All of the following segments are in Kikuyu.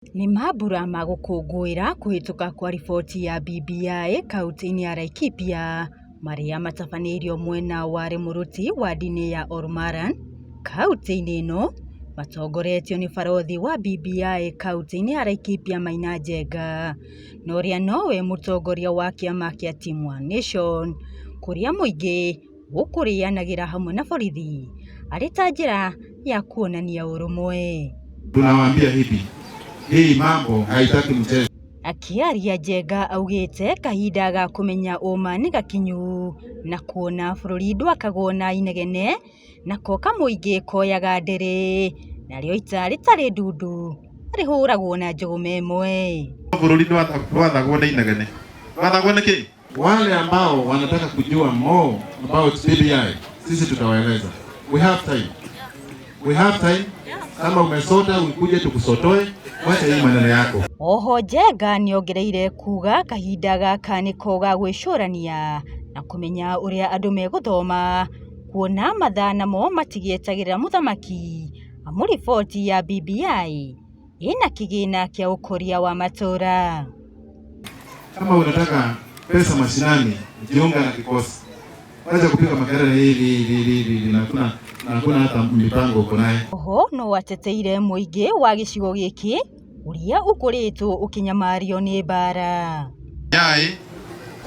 Nĩ mambura ma gũkũngũĩra kũhĩtũka kwa riboti ya BBI kauntĩ-inĩ ya Laikipia marĩa matabanĩirio mwena wa Rĩmũrũti wadi-inĩ ya Olmaran kauntĩ-inĩ ĩno matongoretio nĩ barothi wa BBI kauntĩ-inĩ ya Laikipia Maina Njenga na ũrĩa nowe mũtongoria wa kĩama kĩa Team One Nation kũrĩa mũingĩ gũkũrĩanagĩra hamwe na borithi arĩ ta njĩra ya kuonania ũrũmwe. Tunawaambia hivi, hii mambo haitaki mchezo. Akĩaria Njenga augĩte kahinda ga kũmenya ũma nĩ gakinyu na kuona bũrũri ndwakagwo na inegene nako kamũingĩ koyaga ndĩrĩ narĩo ita rĩtarĩ ndundu rĩhũragwo na njũgũma ĩmwe. Bũrũri ndwathagwo nĩ inegene, wathagwo nĩ kĩ? Wale ambao wanataka kujua more about BBI, sisi tutawaeleza. We have time. We have time. Kama umesota ukuje tukusotoe, wacha hii maneno yako. Oho Njenga nĩongereire kuga kahinda gaka nĩko ga gwĩcũrania na kũmenya ũrĩa andũ megũthoma kuona mathaa namo matigĩetagĩrĩra mũthamaki amu riboti ya BBI ĩna kĩgĩna kĩa ũkũria wa matũra. Kama unataka pesa mashinani, jiunga na kikosi. Wacha kupiga makelele hivi hivi hivi hivi na hakuna hata mipango uko naye. Oho no ateteire mũingĩ wa gĩcigo gĩkĩ ũrĩa ũkoretwo ũkĩnyamario nĩ mbara. Yai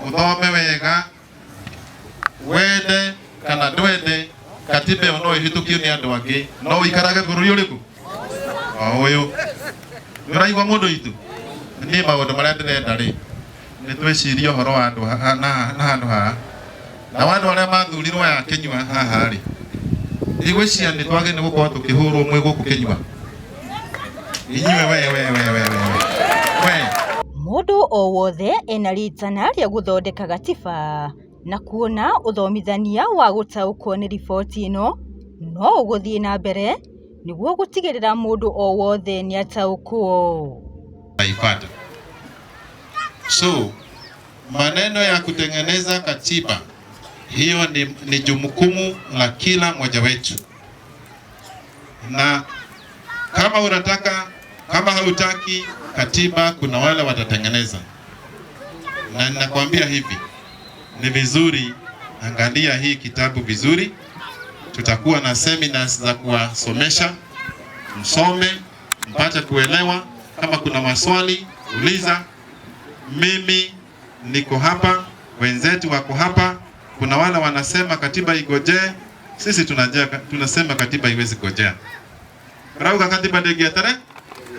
uthome wega wende kana ndwende katiba ĩyo no ĩhĩtũkio nĩ andũ angĩ no ũikarage bũrũri ũrĩkũ o ũyũ. Nĩ ũraigua mũndũ witũ? Niĩ maũndũ marĩa ndĩrenda rĩ nĩ twĩcirie ũhoro wa andũ na handũ haha na andũ arĩa mathurirwo aya Kĩnyua haha rĩ ndigwĩciria nĩ twagĩrĩirwo gũkorwo tũkĩhũrwo mwĩ gũkũ Kĩnyua inyuĩ we we we we we we. Mũndũ o wothe ena ritana rĩa gũthondeka gatiba na kuona ũthomithania wa gũtaũkwo nĩ riboti ĩno no ũgũthiĩ na mbere nĩguo gũtigĩrĩra mũndũ o wothe nĩataũkwo. Naipata. So maneno ya kutengeneza katiba hiyo ni jukumu la kila mmoja wetu, na kama unataka kama hautaki katiba, kuna wale watatengeneza, na ninakwambia hivi, ni vizuri angalia hii kitabu vizuri. Tutakuwa na seminars za kuwasomesha, msome mpate kuelewa. Kama kuna maswali uliza. Mimi niko hapa, wenzetu wako hapa. Kuna wale wanasema katiba igojee, sisi tunasema katiba iwezi gojea. Rauga katiba ndĩngĩetere.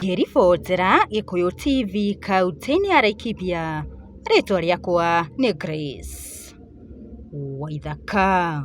Ngĩribotera Gĩkũyũ TV kaunti-inĩ ya Laikipia, rĩtwa rĩakwa nĩ Grace Waithaka.